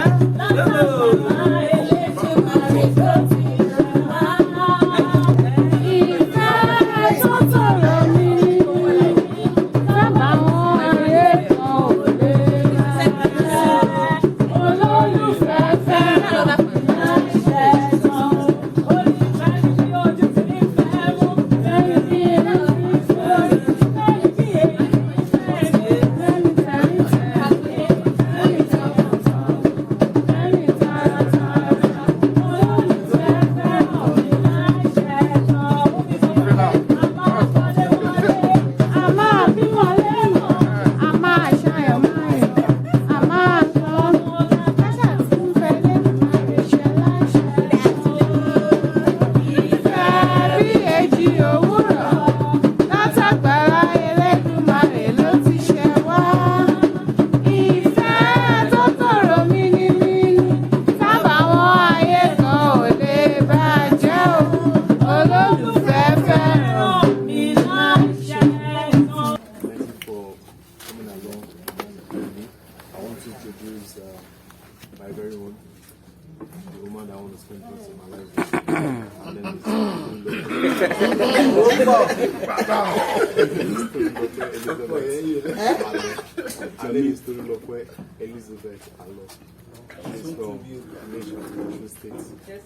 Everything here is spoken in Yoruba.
Látàgbàlá Elédùmarè ló ti ṣe wá. Ìfẹ́ tó tòrò mínímíní, tábàwọn ayé kan ò lè bàjẹ́. Olólùfẹ́ fẹ́ràn mi láìṣẹ̀ tán. Olùfẹ́ bí ojú ti ń fẹ́ mú. Fẹ́mi bí iná ti ń fẹ́ mi. Fẹ́mi bí èyí fẹ́ mi. Fẹ́mi tẹ̀ríntẹ̀rín. Fẹ́mi tọkàntọkàn. Fẹ́mi taratara. Olólùfẹ́ fẹ́ràn mi láìṣẹ̀ tán. Ó fi sọ pé a máa kọ́lé wọlé. A máa bímọ lẹ́mọ̀. A máa ṣayọ̀ máyọ̀. A máa tọ́nu ọlá. Káṣà tí ń fẹ́ lẹ́dùnmáre ṣe láìṣẹ̀ tán. Ìfẹ́ bí èjì òwúrọ̀ látàgbàlá Elédùmarè ló ti ṣe wá. Ìfẹ́ tó tòrò mínímíní tábàwọn ayé kan ò lè bàjẹ́ o. Olólùfẹ́ fẹ́ràn mi láìṣẹ̀ tán. Thank you for coming along with me. I want to introduce my very own, the woman that I want to spend the rest of my life with. Her name is Elizabeth. Her name is Tolulope Elizabeth Alo. She's from Nation, Osun State.